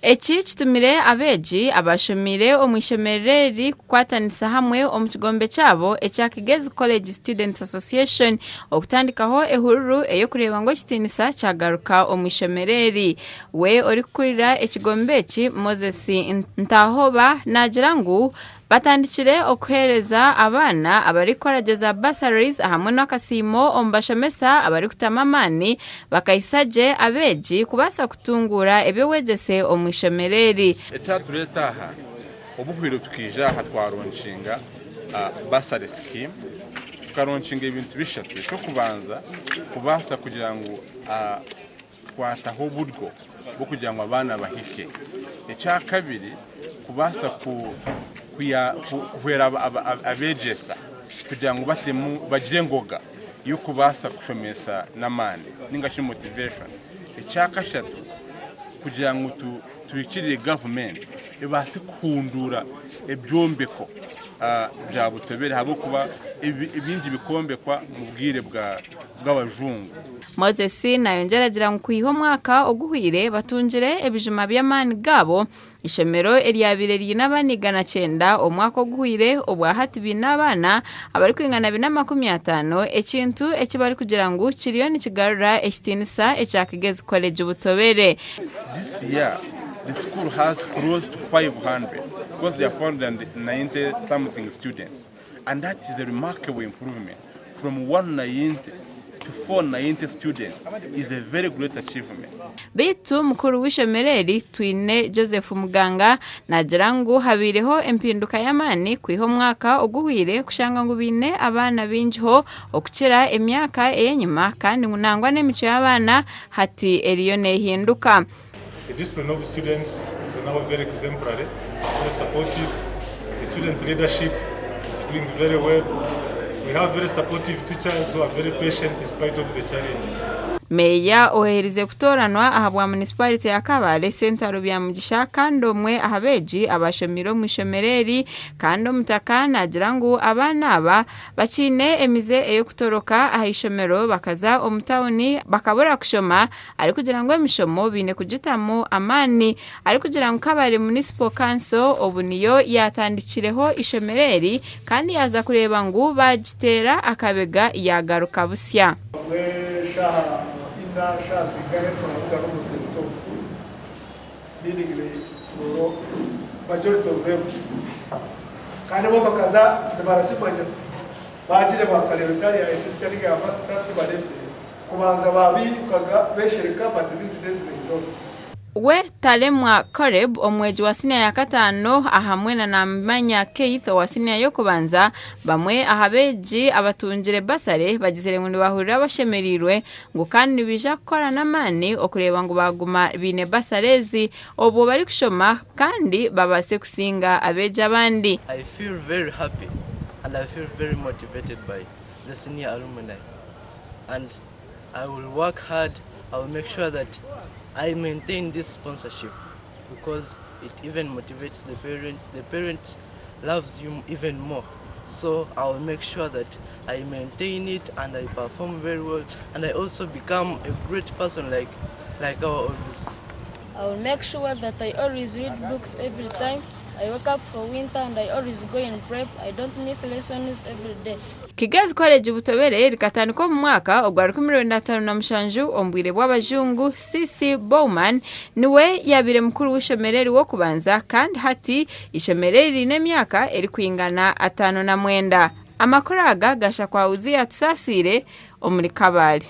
Eki kitumire abeegi abashomiire omu ishomero eri kukwatanisa hamwe omu kigombe kyabo ekya Kigezi College Students Association okutandikaho ehururu ey'okureeba ngu ekitiinisa kyagaruka omu ishomero eri. We orikukurira ekigombe eki, Moses Ntahoba naagira ngu Batandikire okuheereza abaana abarikukora gye za bursaries ahamwe n'akasiimo omu bashomesa abarikutamu amaani bakahisa gye abeegi kubaasa kutunguura eby'obwegyese omu ishomero eri. Ekyatureeta aha, obuhwire tukaija aha twaronkinga bursary scheme, tukaronkinga ebintu bishatu. Eky'okubanza kubaasa kugira ngu Twataho oburyo bw'okugira ngu abaana bahike. Ekyakabiri, kubaasa kuhwera abeegyesa kugira ngu batemu bagire engoga y'okubaasa kushomesa n'amaani ninga shi motivation. Ekyakashatu, kugira ngu tuhikirire gavumenti ebaase kuhunduura ebyombeko bya Butobere ahabw'okuba ebingi bikombekwa omu bwire bw'abajungu. Moses nayongyera agira ngu kwiha omwaka oguhweire batungire ebijuma by'amaani gaabo, eishomero eryabaire riine abaana 190 omwaka oguhweire obwahati baine abaana abarikwingana 450 ekintu eki barikugira ngu kiriyo nikigarura ekitiinisa ekya Kigezi College Butobere. This year the school has close to 500 because there are 490 something students and that is a remarkable improvement from 190 to 490 students is a very great achievement. Beitu mukuru w'eishomero eri, Twine Joseph Muganga naagira ngu habaireho empinduka y'amaani kwiha omwaka oguhweire kushanga ngu baine abaana baingiho okukira emyaka ey'enyima kandi ngu nangwa n'emicwe y'abaana hati eriyo neehinduka. The discipline of students is now very exemplary, very supportive, the students leadership is doing very well, we have very supportive teachers who are very patient in spite of the challenges. Meeya oherize kutooranwa ahabwa munisiparite ya Kabale, Sentaro Byamugisha kandi omwe aha beegi abashomiire omu ishomero eri kandi omutaka naagira ngu abaana aba bakiine emize ey'okutoroka aha ishomero bakaza omu tauni bakabura kushoma arikugira ngu emishomo baine kugitamu amaani arikugira ngu Kabale Municipal Council obu niyo yaatandikireho eishomero eri kandi yaaza kureeba ngu baagiteera akabega yaagaruka busya. Obwe shaaha ina shaaha zingahe twaruga n'omuseto meaning the majority of them kandi emotoka zibarazimanya bagire bakareba etari ya headteacher ninga ya master tibarefeera. Kubanza baabiirukaga beeshereka but these days they don't. We Talemwa Caleb omwegi wa siniya ya kataano ahamwe na Namanya Keith owa siniya y'okubanza bamwe aha beegi abatungire basare bagizire ngu nibahurira bashemereirwe ngu kandi nibaija kukora n'amaani okureeba ngu baaguma baine basare ezi obwo barikushoma kandi babaase kusinga abeegi abandi. I feel very happy and I feel very motivated by the senior alumni. and I will work hard, I will make sure that I maintain this sponsorship because it even motivates the parents, the parents loves you even more. So I will make sure that I maintain it and I perform very well and I also become a great person like, like our oldest. I will make sure that I always read books every time. I wake up for winter and I always go in prep. I don't miss lessons every day. Kigezi College Butobere rikatandika omu mwaka ogwa 1957 omu bwire bw'abajungu. CC Bowman niwe yaabaire mukuru w'eishomero eri w'okubanza kandi hati eishomero eri riine emyaka erikwingana 59. Amakuru aga gashakwa Uziya Tusaasiire omuri Kabale.